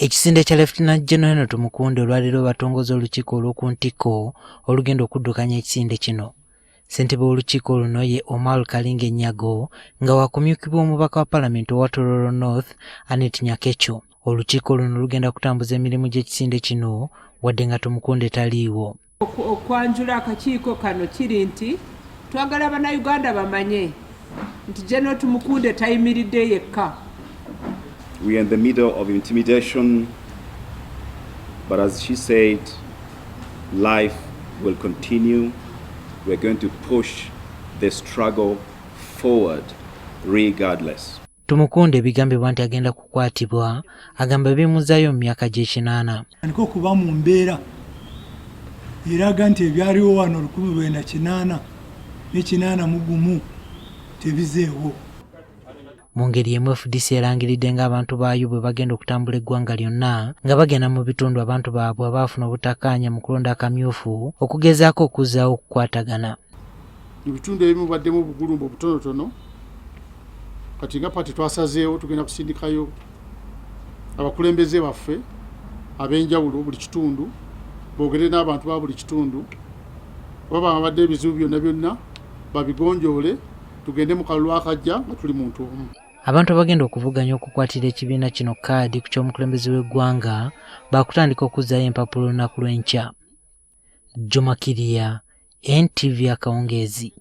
Ekisinde kya Lieutenant General Henry Tumukunde olwaleero batongoza olukiiko olw'oku ntikko olugenda okuddukanya ekisinde kino. Ssentebe w'olukiiko luno ye Omar Kalinge Nyago nga wakumyukibwa omubaka wa palamenti owa Tororo North Annet Nyakecho. Olukiiko luno lugenda kutambuza emirimu gy'ekisinde kino wadde nga Tumukunde taliiwo. Okwanjula akakiiko kano kiri nti twagala Bannayuganda bamanye nti General Tumukunde tayimiridde yekka. We are in the middle of intimidation, but as she said, life will continue. We're going to push the struggle forward regardless. Tumukunde ebigambibwa nti agenda kukwatibwa agamba bimuzaayo mu myaka gy'ekinaana. Tandika okuba mu mbeera eraga nti ebyaliwo wano 1981 tebizeewo. Mu ngeri emu FDC erangiridde ng'abantu baayo bwe bagenda okutambula eggwanga lyonna nga bagenda mu bitundu abantu baabwe abaafuna obutakkaanya mu kulonda akamyufu okugezaako okuzzaawo okukwatagana. Mu bitundu ebimu baddemu obugulumba obutonotono, kati nga pati twasazeewo tugenda kusindikayo abakulembeze baffe ab'enjawulo buli kitundu boogere n'abantu ba buli kitundu, oba babadde ebizibu byonna byonna babigonjoole, tugende mu kalulu akajja nga tuli muntu omu. Abantu abagenda okuvuganya okukwatira ekibiina kino kaadi ku ky'omukulembeze w'eggwanga baakutandika okuzzaayo empapula olunaku lw'enkya. Juma Kirya, NTV akawungeezi.